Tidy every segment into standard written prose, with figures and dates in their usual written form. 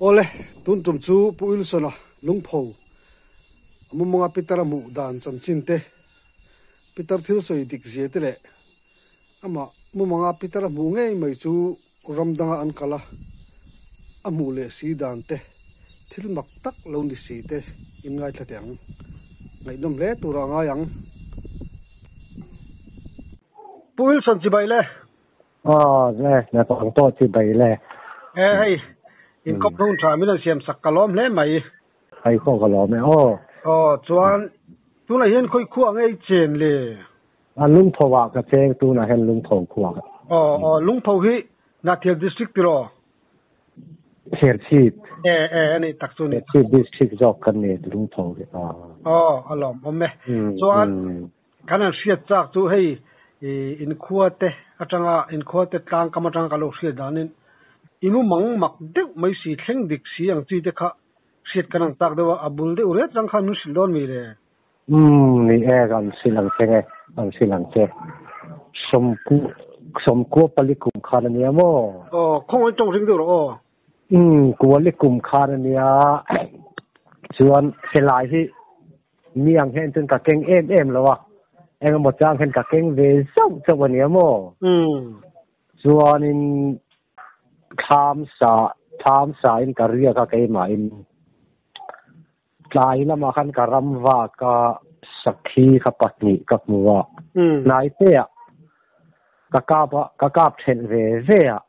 Awle, tun tum chu Pu Wilson-a lungpho a mumanga Peter-a hmuh dan chanchin te, Peter thil sawi dik zia te leh amah mumanga Peter-a hmuh ngei mai chu ram danga an kal a, a hmuh leh si dan te, thil mak tak lo ni si te in ngaithla teh ang. Ngaihnawm hle turah a ngai ang. Pu Wilson chibai le. Aw le, naupang pawh chibai le. E hei, inkawp hun tha min rawn siam sak ka lawm hle mai. Hei pawh ka lawm e aw. Aw chuan tunah hian khawi khua nge i chen le? A Lungpho ah ka cheng tunah hian Lungpho khua ka. Aw aw Lungpho hi Hnahthial District tiraw? Serchhip. E e a nih tak chu ni. Serchhip District zawk kan ni Lungpho hi. Aw a lawm awm e. Chuan Kan han hriat chak chu hei inkhua te atanga inkhua te tlang kam atanga ka lo hriat danin i mu mang mak deuh mai si thleng dik si ang chi te kha hriat kan ang chak deuh a, a bul deuh ret rang khan min hrilh dawn mi le? Umm ni e kan hrilh ang che nge, kan hrilh ang che. Sawmku sawmkua pali kum khan a nia maw? Aw, khawngaih tawng ring deuh rawh aw. Umm kuali kum khan a nia chuan helai hi Mi ang hian chuan ka keng em em lo a, engemaw chang hian ka keng ve zauh zauh a nia maw? Chuanin thlam sa thlam sa in ka riak a keimahin tlai lamah khan ka ram vak a sakhi kha pahnih ka hmu a, hnai te ah ka kap a ka kap thelh ve ve a,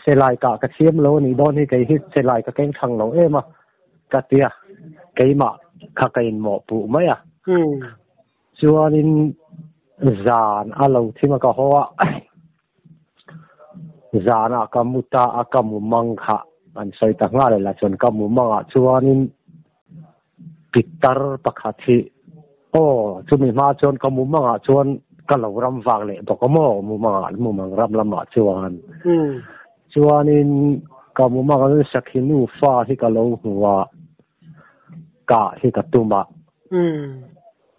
Selai kah ka thiam lo a nih dawn hi kei hi selai ka keng thang lo em a ka ti a, keimah kha ka inmawhpuh mai a. Chuanin zan a lo thim a ka haw a, zanah ka mu ta a ka mu mang kha an sawi ta nghal la chuan ka mu mangah chuanin pitar pakhat hi aw chumi hma chuan ka mu mangah chuan ka lo ram vak leh bawk a maw mu mangah mu mang ram lamah chuan chuanin ka mu mangah chuan sakhi nufa hi ka lo hmu a kah hi ka tum a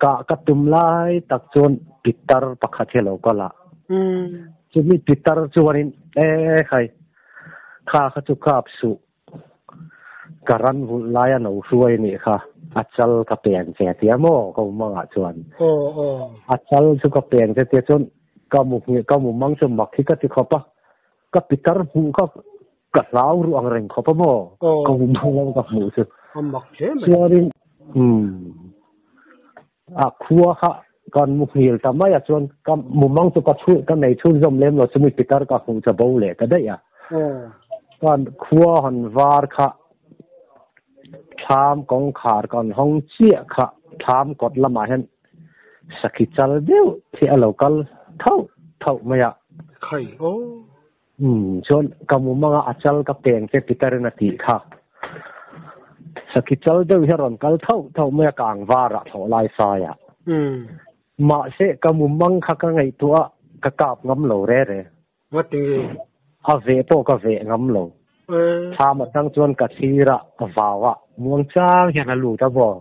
kah ka tum lai tak chuan pitar pakhat hi a lo kal a chumi pitar chuanin e khai kha kha chu kap suh Ka ran vulh lai a no hruai nih kha a chal ka peng che tia maw ka umangah chuan a chal chu ka peng che tia chuan ka mu ka mu mang chu mak hi ka ti khawp a ka pitar hmuh kha ka hlau ruh ang reng khawp a maw ka mu mang lo ka hmuh chu chuanin a khua kha kan mu nghil ta mai a chuan ka mu mang chu ka chhu ka nei chhun zawm lem lo chumi pitar ka hmuh cha bo leh ta daih a kan khua han var kha thlam kawngkhar kan hawng chiah kha thlam kawt lamah hian sakhi chal deuh hi a lo kal thauh thauh mai a. Khai aw. Umm chuan ka mu manga a chal ka peng che Peter in a tih kha. Sakhi chal deuh hi a rawn kal thauh thauh mai a kang varah thlawh lai sai a. Mahse ka mu mang kha ka ngaihtuah a ka kap ngam lo re re. Ngati nge? A veh pawh ka veh ngam lo. Thlam atang chuan ka thlir a vau a muang chang hian a lut a maw.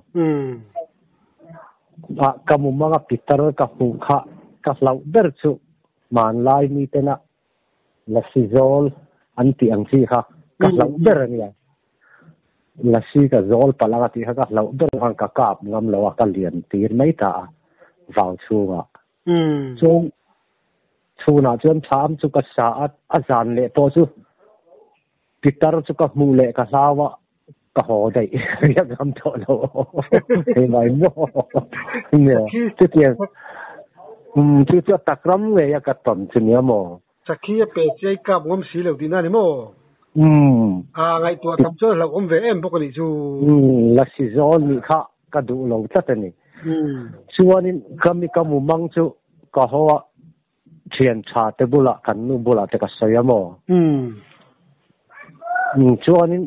Ka mu manga Peter ka hmuh kha ka hlauh ber chu hmanlai miten a Lasi zawl an tih ang chi kha ka hlauh ber a nia. Lasi ka zawl palh ang a tih kha ka hlauh ber khan ka kap ngam lo a, ka lian tir mai ta a vau chhungah. Chuan chhunah chuan thlam chu ka sa a, a zan leh pawh chu pitar chu ka hmuh leh ka hlau a, ka haw daih riak ngam tawh lo hei mai maw nia chutiang um chu chu a tak ram ngei a ka tawn chu nia maw Sakhi a pe chiai kap ngawm si lo tihna ni maw? Um A ngaihtuah tam chuan hlauhawm ve em bawk a nih chu. Um lasi zawl nih kha ka duh lo tlat a ni. Um Chuanin ka mi ka mu mang chu ka haw a Thian tha te bulah kan nu bulah te ka sawi a maw? Umm. Chuanin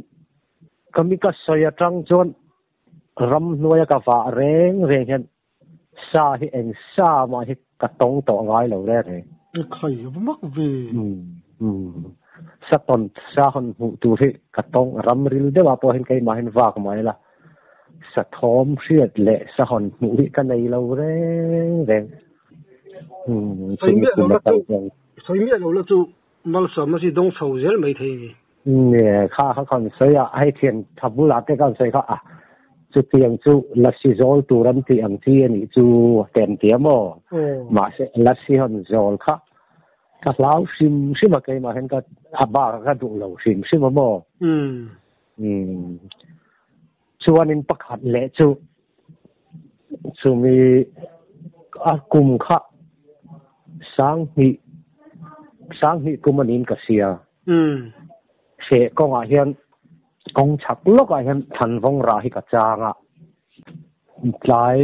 ka mi ka sawi atang chuan ram hnuaia ka vah reng reng hian sa hi eng sa mah hi ka tawng tawh ngai lo reng reng. Khai a va mak ve. Umm. Sa tawn sa hawn hmuh tur hi ka tawng ram ril deuhah pawh hian keimah hian vak mai la. Sa thawm hriat leh sa hawn hmuh hi ka nei lo reng reng. Sawi miah lo la chu, sawi miah lo la chu malsawmna chi dawng chho zel mai thei a ni. Ne kha kha kan sawi a hei thian tha bulah te kan sawi kha a chutiang chu lasi zawl tur an tih ang chi a nih chu te an ti a maw mahse lasi hawn zawl kha ka hlau hrim hrim a keimah hian ka a bak a ka duh lo hrim hrim a maw umm chuanin pakhat leh chu chumi a kum kha sanghnih sanghnih kum a niin ka hria. Feh kawngah hian kawng chhak lawkah hian Thanvawng rah hi ka chang a, tlai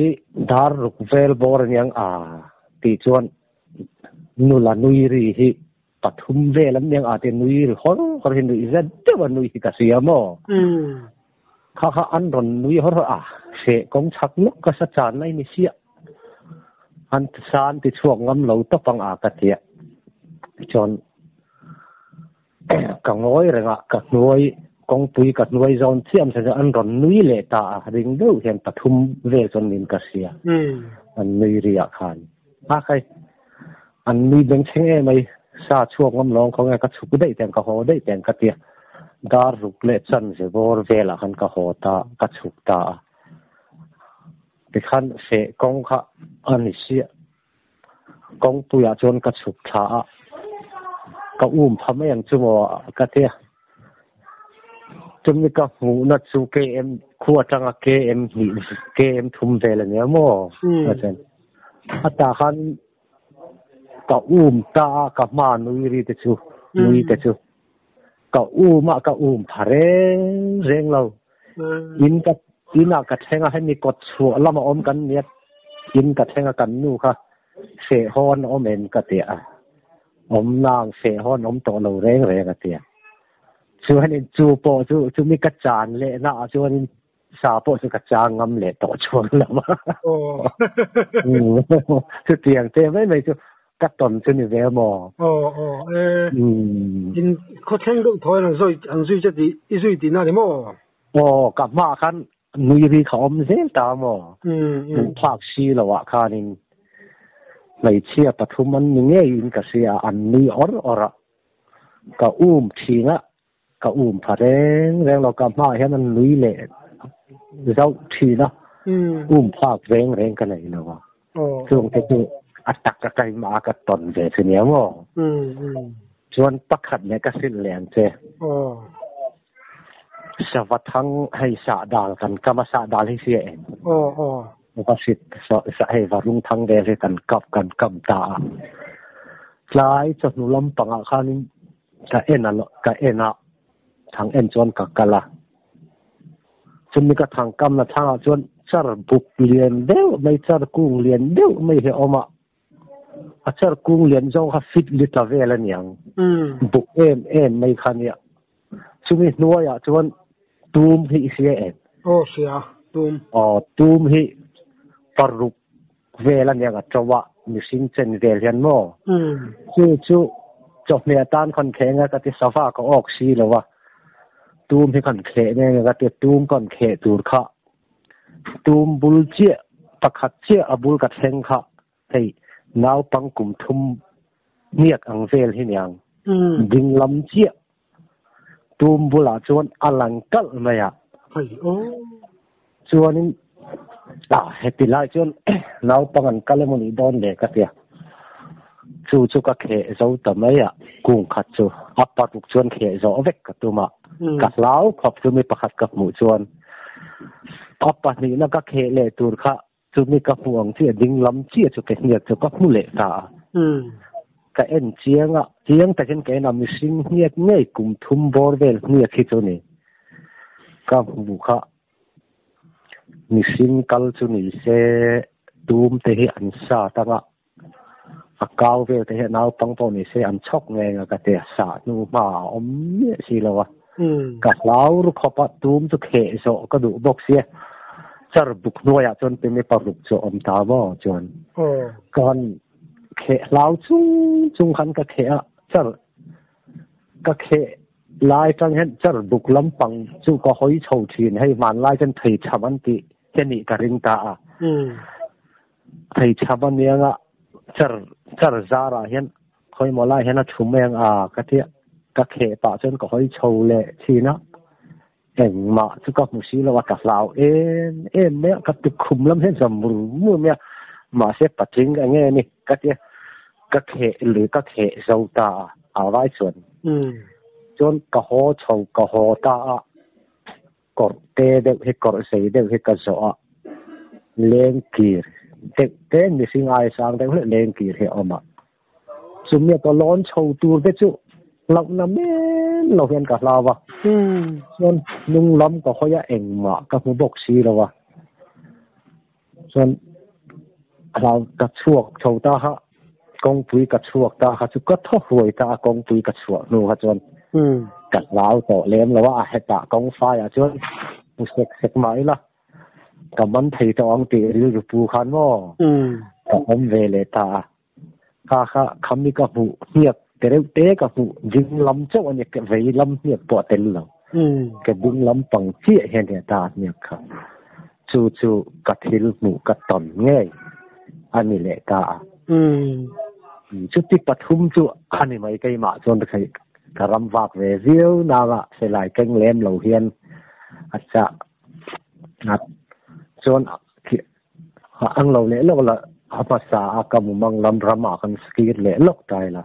dar ruk vel bawr aniang a tih chuan nula nui ri hi pathum vel an aniang a tih nui ri hawr hawr hi nuih zet deuh a nui hi ka hria maw? Kha kha an rawn nui hawr hawr a, feh kawng chhak lawk ka sa chan lai ni siah. An san ti chhuak ngam lo tawp ang a ka tia chuan ka ngawi reng a, ka hnuai kawngpui ka hnuai zawn chiah ang chuan an rawn nui leh ta a, ring deuh hian pathum vel chuan min ka hria an nui ri ah khan a khai an nui beng thleng em mai sa chhuak ngam lo ang khaw nge ka chhuk daih teh ang ka haw daih teh ang ka tia dar ruk leh chanve bawr velah khan ka haw ta ka chhuk ta a. Tikhan feh kawng kha a ni siah. Kawngpuiah chuan ka chhuk thla a, ka um pha mai ang chu maw ka ti a. Chumi ka hmuhna chu KM khu atanga KM hnih KM thum vel a nia maw? A chuan a tah khan ka um ta a, ka hma nui ri te chu nui te chu ka um a, ka um pha reng reng lo. In ka inah ka thleng a, hemi kawt chhuah lama awm kan nia, in ka thleng a kan nu kha feh hawn awm em ka ti a, awm nang feh hawn awm tawh lo reng reng a ti a. Chuanin chu pawh chu chumi ka chan leh na ah chuanin sa pawh chu ka chang ngam leh tawh chuang lo a. Chutiang te mai mai chu ka tawn chu ni ve maw? Aw aw e in khaw thleng deuh thaw in an zui an zui che tih i zui tihna a ni maw? Aw ka hmaah khan nui ri kha awm zel ta maw? Hmuh phak si lo ah khanin hmeichhia pathum an ni ngeiin ka hria a, an nui awr awr a, ka um thin a, ka um pha reng reng lo, ka hmaah hian an nui leh zauh thin a, um phak reng reng ka nei lo a, chung te chu a tak a kaimah a ka tawn ve chu nia maw? Chuan pakhat leh ka hrilh leh ang che. Sava thang hei sah dal kan kam a, sah dal hi hria em? Va hrit hei va rung thang vel hi kan kap kan kam ta a, tlai chawhnu lampangah khanin Ka en a ka en a, thang en chuan ka kal a. Chumi ka thang kamna thangah chuan char buk lian deuh mai, char kung lian deuh mai hi a awm a. A char kung lian zawng kha fit li tla vel a niang. Buk em em mai kha nia. Chumi hnuaiah chuan tum hi i hria em? Aw hria, tum. Aw, tum hi paruk vel a niang a to a, mihring chen vel hian maw? Chu chu chawhmeh atan khawn thleng a ka ti sava ka awk si lo a, tum hi khawn thleh nge nge ka ti tum khawn thleh tur kha tum bul chiah pakhat chiah a bul ka thleng kha hei naupang kum thum hniak ang vel hi niang ding lam chiah tum bulah chuan a lang kalh mai a. Chuanin ah heti lai chuan naupang an kal emaw nih dawn le ka tia. Chu chu ka kheh zo ta mai a, kung khat chu a paruk chuan kheh zawh vek ka tum a. Ka hlau khawp chu mi pakhat ka hmuh chuan a pahnihna ka kheh leh tur kha Chumi ka hmuh ang chiah ding lam chiah chu ka hniak chu ka hmu leh ta a. Ka en chiang a, chiang takin ka en a, mihring hniak ngei kum thum bawr vel hniak hi chu ni. Ka hmu kha mihring kal chu ni se tum te hi an sat ang a, a kau vel te hi a naupang pawh ni se an chhawk ngei ang a ka ti a, sah hnu hma a awm miah si lo a. Ka hlau ru khawp a, tum chu kheh zawh ka duh bawk sia. Char buk hnuaiah chuan pimi paruk chu a awm ta maw chuan ka han kheh hlau chung chung khan ka kheh a, char ka kheh lai tang hian char buk lampang chu ka hawi chho thin, hei hmanlai chuan theichham an tih hi a nih ka ring ta a. Thei chham a niang a, char char zarah hian khawimaw lai hian a chhum mai ang a ka ti a. Ka kheh pah chuan ka hawi chho leh thin a, engmah chu ka hmu si lo a, ka hlau em em mai a, ka tukkhum lam hian zam mur mur mai a, mahse patling eng nge ni ka tia, ka kheh lui ka kheh zo ta a, a vai chuan chuan ka haw chho ka haw ta a, kawrh te deuh hi kawrh zei deuh hi ka zawh a, leng kir deuh te mihring ai sang deuh hlek leng kir hi a awm a. Chumi a tawlawn chho tur te chu hlauhna men lo hian ka hlau a. Chuan hnung lam ka hawi a engmah ka hmu bawk si lo a. Chuan hlau ka chhuak chho ta kha kawngpui ka chhuak ta kha chu ka thaw huai ta a kawngpui ka chhuah hnu kha chuan ka hlau tawh lem lo a, a hetah kawngfaiah chuan hmu sek sek mah ila. Ka man thei tawh ang tih rilru pu khan maw ka awm ve leh ta a. Kha kha khami ka hmuh hniak te reuh te ka hmuh ding lam chauh a ni vei lam hniak pawh a tel lo. Ka ding lam pang chiah hian nia ta hniak kha. Chu chu ka thil hmuh ka tawn ngei a ni leh ta a. Chuti pathum chu a ni mai keimah chuan ka ka ram vak ve viau nanga silai keng lem lo hian a chah a chuan Ang lo leh lawk la, a hmasa a ka mumang lam ramah kan skir leh lawk ta ila.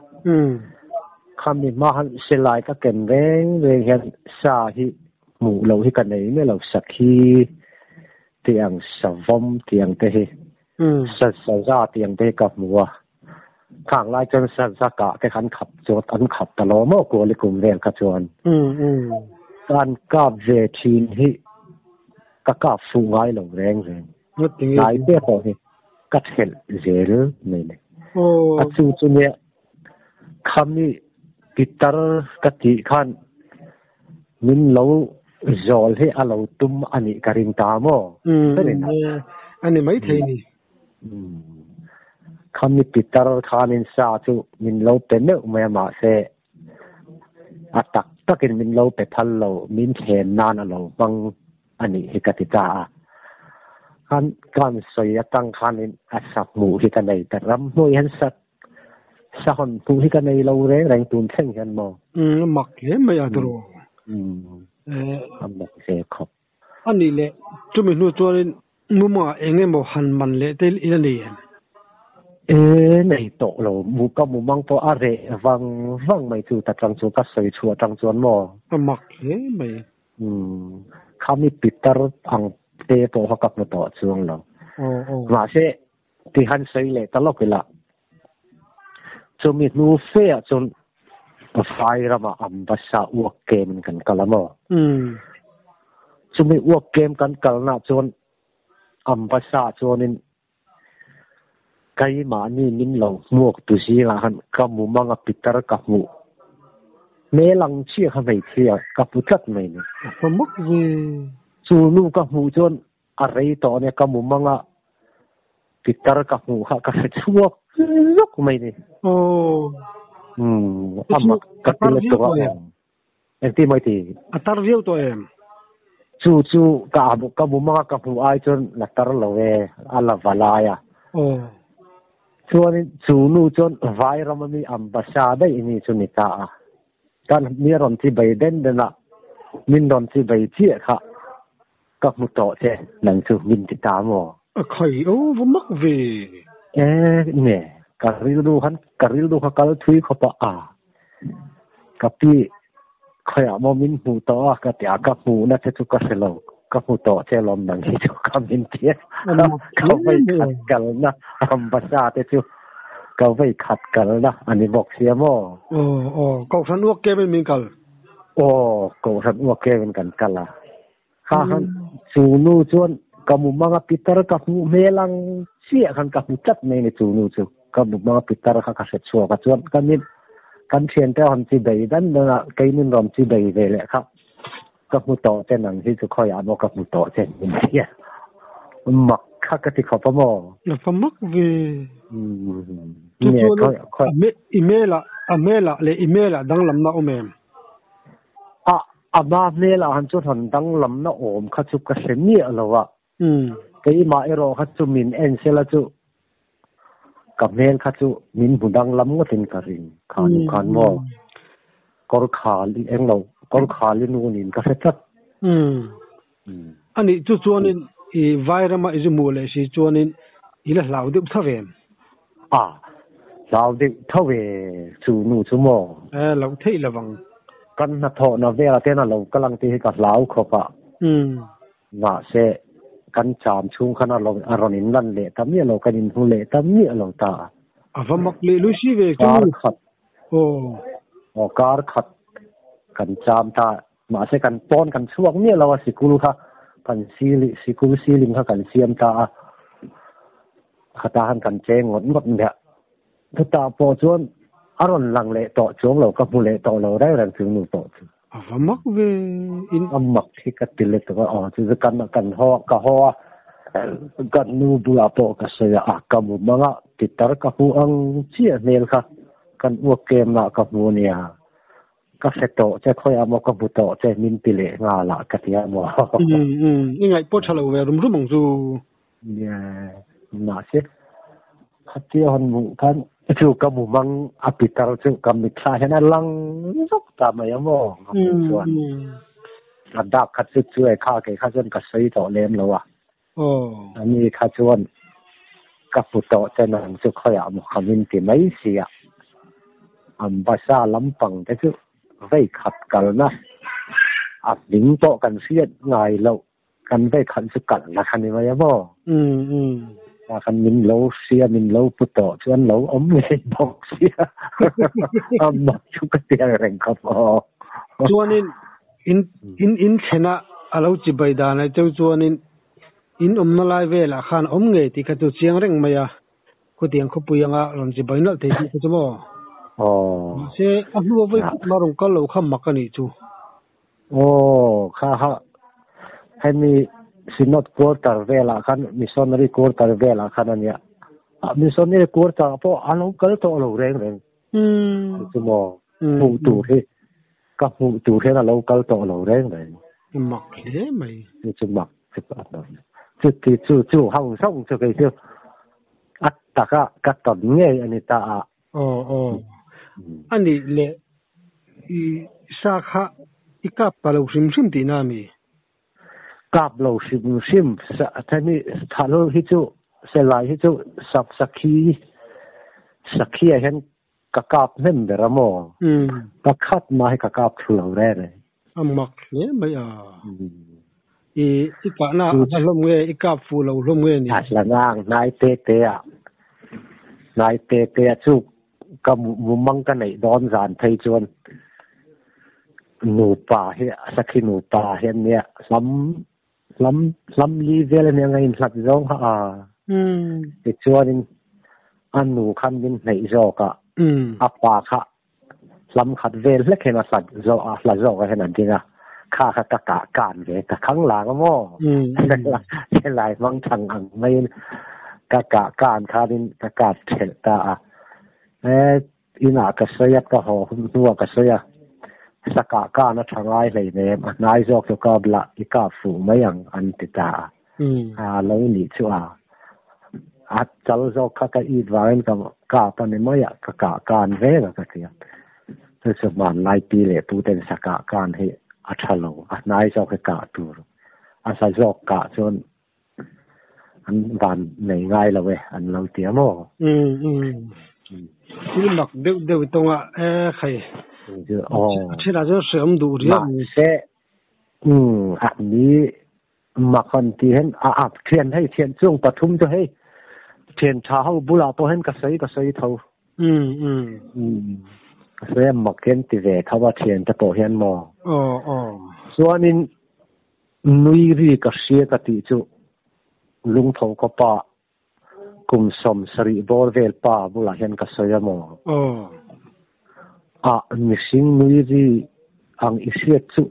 Khami hma han silai ka ken reng reng hian sa hi hmuh loh hi ka nei miah lo, sakhi tih ang, savawm tih ang te hi, sa saza tih ang te hi ka hmu a. Khang lai chuan saza kah te kha an khap chuan an khap ta lo maw kuali kum vel kha chuan. Kan kap ve thin hi. Ka kap fuh ngai lo reng reng. Hnai te pawh hi ka thelh zel mai le. A chu chu nia khami pitar ka tih khan min lo zawl hi a lo tum a nih ka ring ta maw? A ni mai thei ni. Khami pitar khanin sa chu min lo pe meuh mai a mahse A tak takin min lo pe phal lo, min thlen nan a lo hmang a nih hi ka ti ta a. Khan kan sawi atang khanin a sa hmuh hi ka nei ta ram hnuai hian sa sa hawn hmuh hi ka nei lo reng reng tun thleng hian maw? A mak hle mai a tiraw? A mak ve khawp. A nih leh chumi hnu chuanin Mumah eng emaw han man leh te ila nei em? E, nei tawh lo. Mu ka mumang pawh a reh vang vang mai chu ta tang chu ka sawi chhuah tang chuan maw? A mak hle mai. Umm, khami pitar ang te pawh kha ka hmu tawh chuang lo. Mahse, ti han sawi leh ta lawk ila, chumi hnu fe ah chuan vai ramah Ambassa uak kem in kan kal a maw? Chumi uak kem kan kalna chuan Ambassa chuanin keimahni min lo hmuak tu zingah khan ka mumanga pitar ka hmuh hmel ang chiah kha hmeichhia ka hmu tlat mai ni. A mak ve. Chu nu ka hmuh chuan A rei tawh ania ka mumanga pitar ka hmuh kha ka hre chhuak zawk mai ni. Aw. Umm a mak ka ti la tawh a. Engti mai ti? A tar viau tawh em? Chu chu ka ka mumanga ka hmuh ai chuan la tar lo e, a la va lai a. Aw. Chuanin chu nu chuan Vairam ami ambassa daih ni chu ni ta a. Kan mi a rawn chi bei den den a, min rawn chi bei chiah kha. Ka hmu tawh che, nang chu min ti ta maw? A khai o va mak ve. E nge, ka rilru khan ka rilru kha kal thui khawp a, a ka pi khawiah maw min hmuh tawh a ka ti a, ka hmuhna che chu ka hre lo, ka hmu tawh che lawm nang hi chu ka min ti a, ka vei khat kalna ambasa te chu ka vei khat kalna a ni bawk sia maw? Aw aw, Kohhran uak kem in min kal. Aw, Kohhran uak kem in kan kal a. Kha khan chu nu chuan ka mumanga pitar ka hmuh hmel ang chiah khan ka hmu tlat mai ni chu nu chu. Ka mumanga pitar kha ka hre chhuak a chuan ka ni kan thiante rawn chi bei dan dan a kei min rawn chi bei ve leh kha ka hmu tawh che nang hi chu khawiah maw ka hmu tawh che min ti a. Mak kha ka ti khawp a maw? Ka mak ve. Chu chuan i hmelah a hmelah leh i hmelah danglamna awm em? A, a hma hmelah han chu rawn danglamna awm kha chu ka hre miah lo a. Keimah erawh kha chu min en sela chu ka hmel kha chu min hmu danglam ngawtin ka ring kha nu khan maw. Kawrkhali englo Kawrkhali nu niin ka hre tlat. Umm. Anih chu chuanin i Vairama i zu hmuh leh si chuanin i la hlau deuh tho em? A, hlau deuh tho e chu nu chu maw? E, loh theih lo ang. Kan hnathawhna velah te hian a lo kal ang tih hi ka hlau khawp a. Umm. Mahse, kan cham chhung khan a rawn inlan leh ta miah lo, kan inhmu leh ta miah lo ta a. A va mak leh lui si ve chu. Kar khat. Aw. Aw, kar khat kan cham ta. Mahse, kan pawn kan chhuak miah lo a, sikul kha kan ceiling, sikul ceiling kha kan siam ta a. Khata khan kan cheng ngawt ngawt miah. Chutah pawh chuan a rawn lang leh tawh chuang lo, ka hmu leh tawh lo reng reng chu nu tawh chu. A va mak ve in. A mak hi ka ti let a, aw chu chu kan kan haw ka haw a, kan nu bulah pawh ka sawi a, a ka mu mang a, pitar ka hmu ang chiah hmel kha kan uak kemna ka hmu ania, ka hre tawh che khawiah maw ka hmu tawh che min ti leh nghal a ka ti a maw. Umm i ngaih pawh tha lo ve rum rum ang chu. Nia, mahse khatia han hmuh khan chu ka mu mang a pitar chu ka mitthla hian a lang zawk ta mai a maw ka hmuh chuan a dak kha chu chu e kha kei kha chuan ka sawi tawh lem lo a ani kha chuan ka hmu tawh che nang chu khawiah maw ka min ti mai si a Ambassa lampang te chu vei khat kalna a hming pawh kan hriat ngai loh. Kan vei khan chu kal na kha ni mai a maw? A khan min lo hria min lo pu tawh chu an lo awm ngei bawk sia. A mak chu ka ti ang reng khawp aw. Chuanin in in in thlena a lo chi bai dan ai cheu chuanin in awmna lai velah khan a awm ngei tih kha chu chiang reng mai a. Khutiang khawpui anga rawn chi bai nalh thei tih kha chu maw? Mahse a hnua vawi khat mah rawn kal lo kha mak a nih chu. Aw, kha kha hemi Synod quarter velah khan Missionary quarter velah khan a nia. Missionary quarter ah pawh a lo kal tawh lo reng reng. Chu maw hmuh tur hi ka hmuh tur hian a lo kal tawh lo reng reng. Mak hle mai. Chu chu mak chu a chu ti chu chu hang zawng chu kei chu a taka ka tawn ngei a ni ta a. Aw aw. A nih leh i sa kha i kap ta lo hrim hrim tihna a mi? Kap lo hrim hrim. Hemi thal hi chu Selai hi chu sak sakhi sakhi ah hian ka kap hnem ber a maw? Pakhat mah hi ka kap thu lo reng reng. A mak hle mai a. I i kahna a hla hlawm nge i kap fuh lo hlawm nge ni? A hla ngang hnai te te ah hnai te te ah chu ka mumang ka neih dawn zan phei chuan nupa hi sakhi nupa hi an nia hlam hlam hlam li vel ania nga inhlat zawng kha a tichuanin a nu khan min hneih zawk a a pa kha Hlam khat vel hlek hian a hlat zawk a hla zawk ah hian a ding a, kha kha ka kah kan ve ta khang lang a maw? Helai hmang thang ang maiin ka kah kan khanin ka kap thelh ta a. E, inah ka sawi a, ka haw hun hnuah ka sawi a, sa kah kan a tha ngai hleinem, a hnai zawk chu kap la, i kap fuh mai ang an ti ta a. A lo nih chu a, a chal zawk kha ka it vangin ka kap a ni mai a, ka kah kan reng a ka ti a. Chu chu hmanlai pi leh pu ten sa kah kan hi a tha lo, a hnai zawk hi kah tur, a sa zawk kah chuan an van nei ngai lo e an lo ti a maw? Thil mak deuh deuh i tawng a, e khai, a thenah chuan hrehawm duh riau. Mahse, umm a ni Mak an tih hian a a thian hei thian chung pathum chu hei thian tha ho bulah pawh hian ka sawi ka sawi tho. Umm umm. Umm ka sawi a mak hian ti ve tho a thian te pawh hian maw. Aw aw. Chuanin nui ri ka hria ka tih chu lungtho ka pa kum 70 bawr vel pa bulah hian ka sawi a maw? Aw. A mihring nui ri ang i hriat chu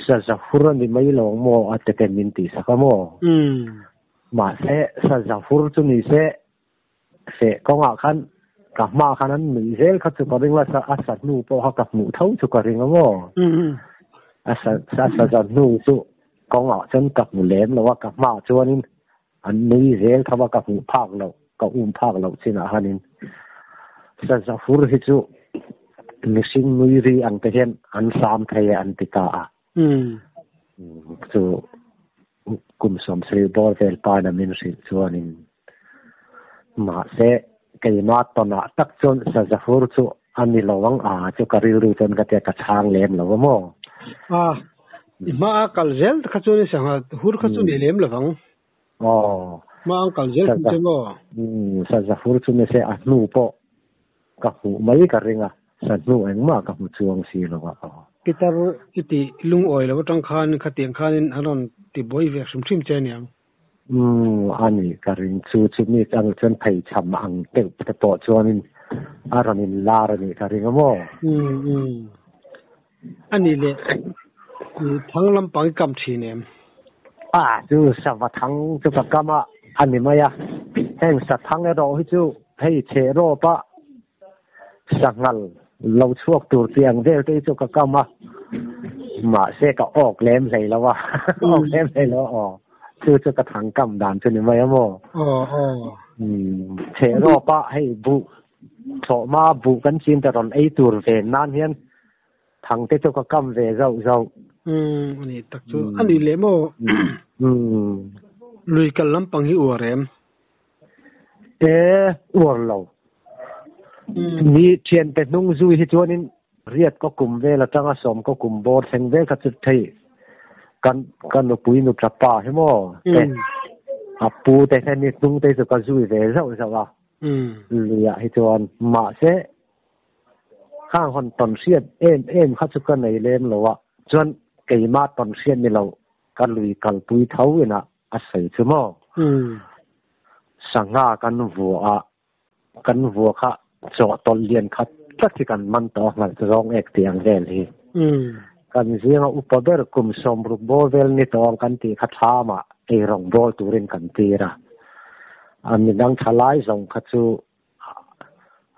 saza hur a ni mai lo ang maw a tete min tih sak a maw? Mahse saza hur chu ni se feh kawngah khan ka hma khan an nuih zel kha chu ka ring a, a sa hnu pawh kha ka hmuh tho chu ka ring a maw? A sa saza hnu chu kawngah chuan ka hmu lem lo a, ka hmaah chuanin An nui zel tho a, ka hmuh phak loh, ka um phak loh chinah hanin saza hur hi chu mihring nui ri ang te hian an hram thei e an ti ta a. Chu kum 70 bawr vel pain a min hrilh chuanin mahse keimah tawnah tak chuan saza hur chu a ni lo ang a chu ka rilru chuan ka tia ka chhang lem lo a maw? A, i hma a kal zel kha chuan i sangha hur kha chu ni lem lo vang. Aw. Hma ang kal zel kha chu maw? Saza hur chu nise a hnu pawh ka hmuh mai ka ring a, sa hnu engmah ka hmu chuang si lo a aw. Pitar i tih lungawi lo atang khan khatiang khanin an rawn ti buai ve hrim hrim che aniang. Umm a ni ka ring chu chumi ang chuan pheichham ang deuh te pawh chuanin a rawn in lar a nih ka ring a maw? Umm umm a nih leh i thang lampang i kam thin em? A chu sava thang chu ka kam a a ni mai a, heng sa thang erawh hi chu hei chhe rawp a sanghal lo chhuak tur tih ang vel te hi chu ka kam a, mahse ka awk lem hlei lo a, awk lem hlei lo a aw, chu chu ka thang kam dan chu ni mai a maw. Chhe rawp a hei buh thlawhma buh kan chin te rawn ei tur ven nan hian thang te chu ka kam ve zauh zauh. A ni tak chu a ni leh maw? Lui kal lampang hi uar em? E uar lo. Ni thiante hnung zui hi chuanin riat ka kum vel atanga sawm ka kum bawr thleng vel kha chu thei kan ka nupui nuṭa pa hi maw te a pu te hemi hnung te chu ka zui ve zauh zauh a luiah hi chuan mahse khang hawn tawn hriat em em kha chu ka nei lem lo a chuan keimah tawn hriat ni lo ka lui kalpui tho inah a sawi chu maw? Sangha kan vua a, kan vua kha chawhtawlh lian khat tlat hi kan man tawh a, nghalh zawng ek tih ang vel hi. Kan zinga upa ber kum 60 bawr vel ni tawh ang kan tih kha thlamah eirawng bawl turin kan tir a. A midang thalai zawng kha chu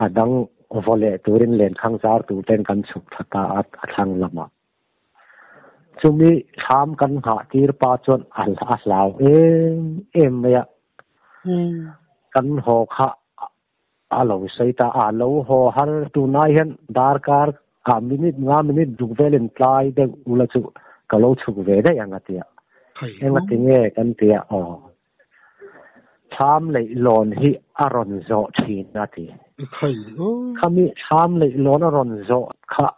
a dang vaw leh turin lenkhang zar tur ten kan chhuk thla ta a, a thlang lamah. Chumi thlam kan nghah tir pa chuan a hlau em em mai a. Kan haw kha a lo sawi ta a, lo haw har tunai hian darkar ah minute nga minute duk velin tlai deuh ula chu ka lo chhuk ve daih ang a ti a. Engati nge kan ti a, aw. Thlam leih lawn hi a rawn zawh thin a ti. Khami thlam leih lawn a rawn zawh kha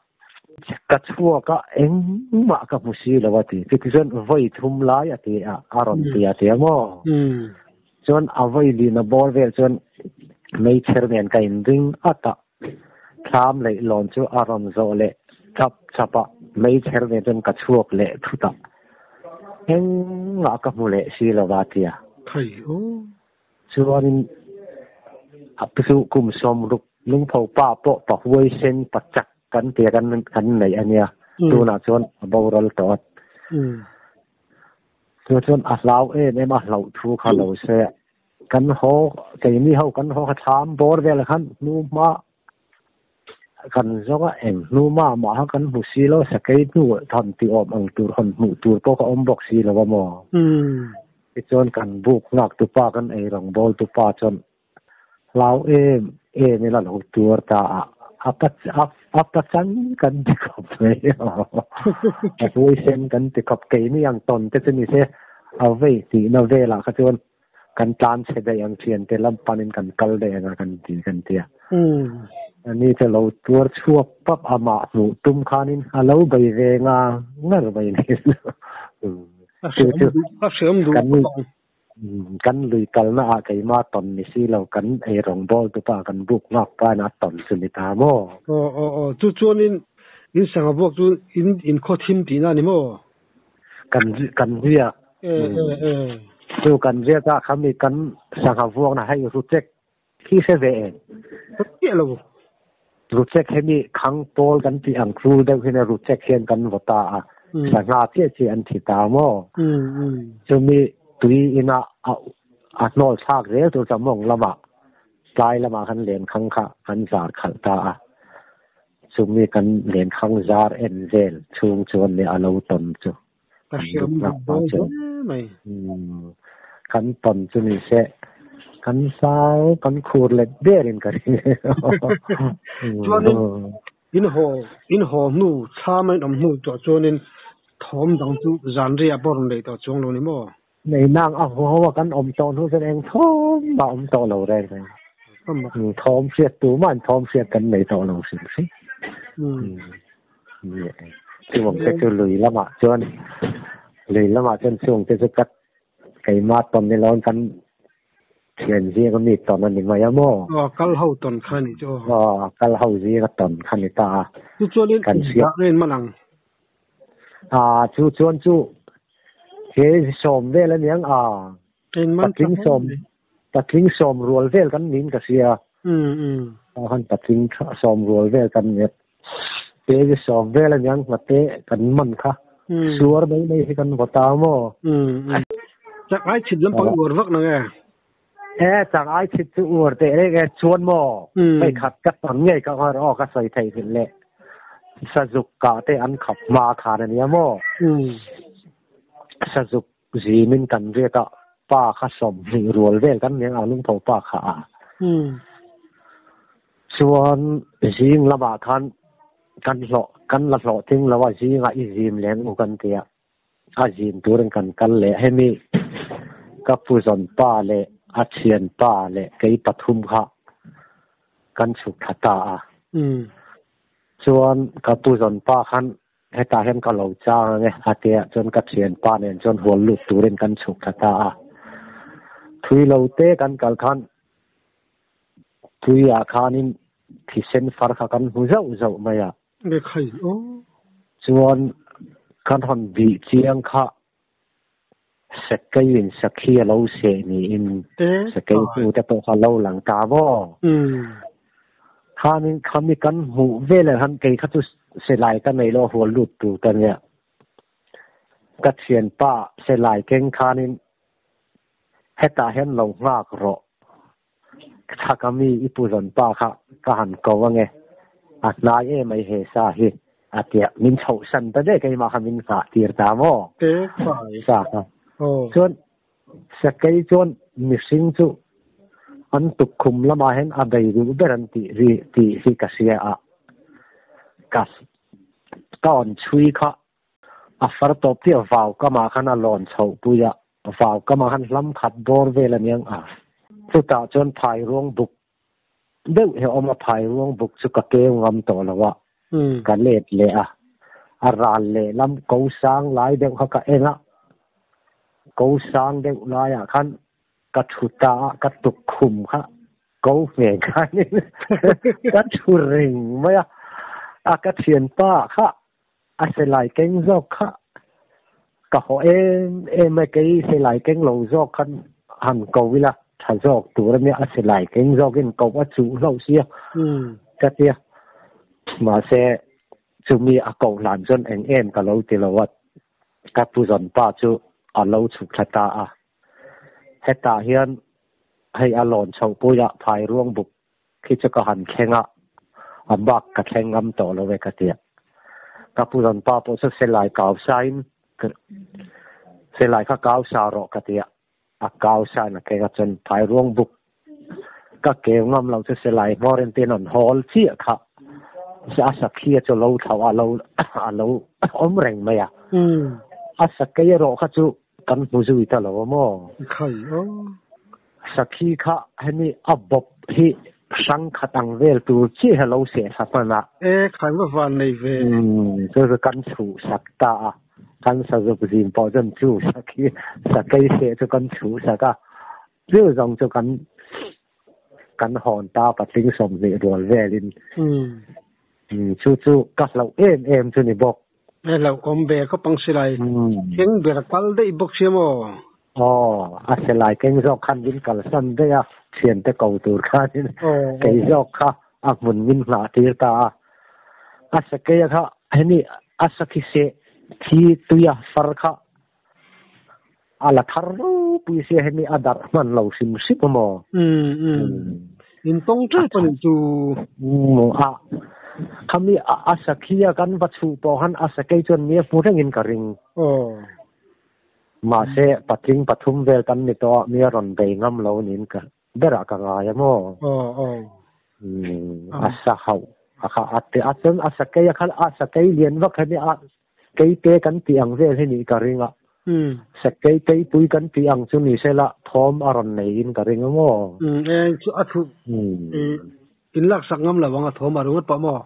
ka chhuak a, engmah ka hmu si lo a ti. Chutichuan vawi thum lai a ti a, a rawn ti a ti a maw? Chuan a vawi lin a bawr vel chuan meichher nen ka inring at a, thlam leih lawn chu a rawn zawh leh chap chap a, meichher nen chuan ka chhuak leh thut a. Engah ka hmu leh si lo va tia. Thai aw. Chuanin a chu kum 60 lungpho pa pawh pa huaisen pa chak kan tia kan kan neih a nia. Tunah chuan a boral tawh a. Chu chuan a hlau em em a hlauh thu kha lo se. Kan haw keini ho kan haw kha thlam bawr vel khan hnu hma Kan zawng a eng hnu mah mah kha kan hmu si lo, sakei hnu thawn tih awm ang tur hawn hmuh tur pawh ka awm bawk si lo a maw? Tichuan kan buk nghak tu pa kan ei rawng bawl tu pa chuan hlau em em ila lo tuar ta a, a pa a pa chang kan ti khawp mai a huaisen kan ti khawp keini ang tawn te chu ni se a vei tihna velah kha chuan kan tlan chhe daih ang thiante lam panin kan kal daih ang a kan ti kan ti a. Ani chu lo tuar chhuak pap amah hmuh tum khanin a lo bei ve nga ngar mai ni. Chu chu kan kan lui kalna ah keimah tawn ni si lo kan ei rawngbawl tu pa kan buk ngak pa in a tawn chu ni ta maw? Aw aw aw chu chuanin in sangha buak chu in in khaw thim tihna a ni maw? Kan kan riak chu kan riak a khami kan sangha vuakna hei ruchek khi hre ve em? Chiah lo. Ruchek hemi khang pawl kan tih ang hrul deuh hian ruchek hian kan vaw ta a sangha chiah chiah an thi ta maw? Chumi tui ina a a hnawl thlak zel tur chu mawng lamah tlai lamah khan len khang kha an zar khalh ta a. Chumi kan lenkhang zar en vel chhung chuan nia a lo tawn chu. Ka hriam duh dawn hle mai. Kan tawn chu ni se kan hlau kan khur let berin ka ring. Chuanin In haw in haw hnu thlam a in awm hnu tawh chuanin thawm dang chu zan riah pawh a rawn lei tawh chuang lo ni maw? Nei nang a haw ho a kan awm tawh hnu chuan eng thawm mah awm tawh lo reng reng. Thawm hriat tu mah in thawm hriat kan nei tawh lo hrim hrim. Chung te chu lui lamah chuan lui lamah chuan chung te chu ka keimah tawn ni loin kan thian zing a mi tawn a ni mai a maw? Aw kal ho tawn kha a ni chu aw. Aw kal ho zing a tawn kha a ni ta a. Chu chuanin engzah nge in man ang? A chu chuan chu he sawm vel a niang a. Patling sawm patling sawm rual vel kan niin ka hria. A han patling sawm rual vel kan ni. Te sawm vel a niang hnate kan man kha. Suar mai mai hi kan vaw ta maw? Chak ai chhit lampang uar vak nang e. E chak ai chhit chu uar teh reng e chuan maw hei khat ka tawn ngei ka nghar aw ka sawi theih hrilh leh sazuk kah te an khap hma khan a nia maw sazuk zimin kan riat a pa kha 20 rual vel kan nia ang lungpho pa kha a chuan zing lamah khan kan hlawh kan la hlawh ting lo a zingah i zim leng u kan tia. A zin turin kan kal leh. Hemi ka puzawn pa leh a thian pa leh kei pathum kha kan chhuk thla ta a. Chuan ka puzawn pa khan hetah hian ka lo chang ang e a tia chuan ka thian pa nen chuan hual lut turin kan chhuk thla ta a. Thui lo te kan kal khan tuiah khanin thisen far kha kan hmu zauh zauh mai a. Chuan kan rawn bih chiang kha Sakeiin sakhi a lo seh niin Sakei hnute pawh kha a lo lang ta maw? Khanin khami kan hmuh veleh khan kei kha chu silai ka nei lo hual lut tur ka nia. Ka thianpa silai keng khanin hetah hian lo nghak rawh. Chhaka mi i pu zawn pa kha ka han ko ange, a hnai em ai he sa hi a tia min chhoh san ta daih keimah kha min nghah tir ta maw? Sa kha chuan sakei chuan mihring chu an tukkhum lamah hian a bei duh ber an tih ri tih hi ka hria a, ka ka awn chhui kha A far tawp chiah vau kamah khan a lawn chhoh pui a, vau kamah khan hlam khat bawr vel a niang a. Chutah chuan phai ruang buk deuh hi a awm a, phai ruang buk chu ka keu ngam tawh lo a, ka let leh a. A ral lehlam ko sang lai deuh kha ka en a, ko sang deuh laiah khan ka thu ta a, ka tukkhum kha ko hmel khanin ka thu reng mai a, a ka thianpa kha A silai keng zawk kha ka haw em em a, kei silai keng lo zawk khan han ko ila tha zawk tur a nia, a silai keng zawkin ko a chuh hlauh sia ka tia. Mahse chumi a koh hlan chuan eng em ka lo ti lo a, ka pu zawn pa chu a lo chhuk thla ta a. Hetah hian hei a lawn chhoh puiah phai ruang buk Khi chu ka han thleng a, a bak ka thleng ngam tawh lo e ka ti a. Ka pu rawn pa pawh chu silai kau sain silai kha kau sa rawh ka ti a, a kau sain a keng a chuan phai ruang buk ka keu ngam lo chu silai hmawr in tin an hawl chiah kha a sakhia chu lo thlauh a lo a lo awm reng mai a. A sakei erawh kha chu kan hmu zui ta lo a maw? Sakhi kha hemi a bawp hi hrang khat ang vel tur chiah hi a lo seh thla hman a. E, khai va van nei ve. Umm, chu chu kan chhuh sak ta a, kan sazuk zin pawh chuan chu sakhi, sakei seh chu kan chhuh sak a, chu zawng chu kan kan hawn ta patling 20 rual velin. Umm, chu chu ka hlauh em em chu ni bawk. E hlauh awm ve khawp ang silai keng ber kal daih bawk sia maw? Aw, a silai keng zawk khan min kalsan daih a, thiante ko tur khanin kei zawk kha a hmun min nghah tir ta a. A sakeia kha hemi a sakhi seh thi tuia far kha a la thar ropui sia hemi a darh hman lo hrim hrim a maw? In tawng teuh pawh nih chu. A khami a sakhia kan va chhuh pawh khan a sakei chuan mi a hmu rengin ka ring. Mahse patling pathum vel kan ni tawh a, mi a rawn bei ngam lo niin ka berah ka ngai a maw? A sa hauh. A kha a te a chuan a sakei a kha a sakei lian vak hi a keite kan tih ang vel hi nih ka ring a. Sakei keipui kan tih ang chu ni sela thawm a rawn neiin ka ring a maw? E chu a thu in lak sak ngam lo ang a thawm a ringawt pawh maw?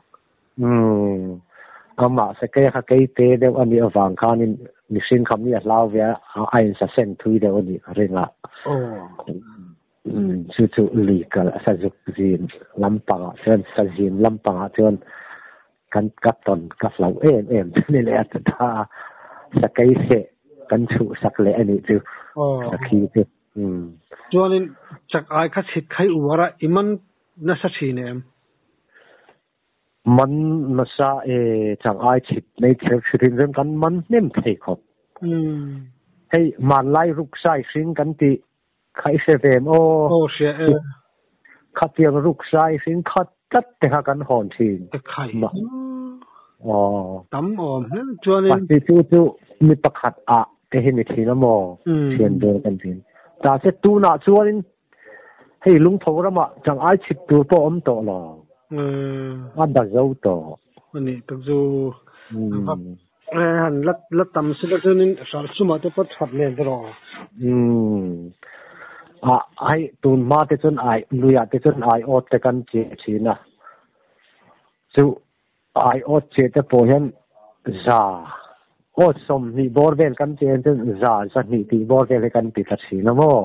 Amah sakei kha keite deuh a nih avang khanin mihring kha mi a hlau ve a, a insasen thui deuh a nih ka ring a. Chu chu lui kal sazuk zin lampangah chuan sazin lampangah chuan kan ka tawn ka hlauh em em chu ni leh a ti ta a, sakei seh kan chhuh sak leh a nih chu sakhi chu. Chuanin chak ai kha chhit khai uar a i man nasa thin em? Man nasa e chang ai chhit nei thil hririn chuan kan man hnem thei khawp. Hei hmanlai ruksai hring kan tih Kha i hre ve em aw? Aw hria e. Khatiang ruksai hring khat tlat te kha kan hawn thin. Te khai. Aw. Tam awm hle chuanin. Pahnih chu chu mi pakhat ah te hi ni thin a maw? Thian ber kan thin. Ta se tunah chuanin hei lungtho ramah chang ai chhit tur pawh awm tawh lo. A da zo tawh. Ani tak chu. Han la la tam si la chuanin hral sumah te pawh that nen te rawh. Umm. A hei tun hma te chuan ai luiah te chuan ai awt te kan che thin a. Chu ai awt che te pawh hian za awt sawmhnih bawr vel kan che hian chuan za zahnih tih bawr vel hi kan ti ta thin a maw.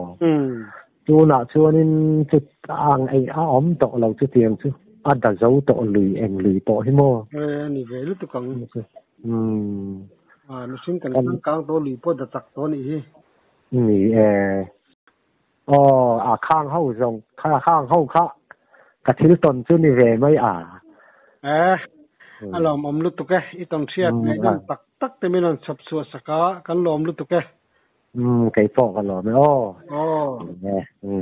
Tunah chuanin chu ang ei a awm tawh lo chutiang chu a da zo tawh lui eng lui pawh hi maw? E a ni ve lutuk ang. Umm. A mihring kan changkang tawh lui pawh da chak tawh anih hi. Ni e. Aw a khang ho zawng kha khang ho kha ka thil tawn chu ni ve mai a. E a lawmawm lutuk e i tawn hriat ngaihnawm tak tak te min rawn chhawp chhuah sak a kan lawm lutuk e. Umm kei pawh ka lawm e aw. Aw. Umm.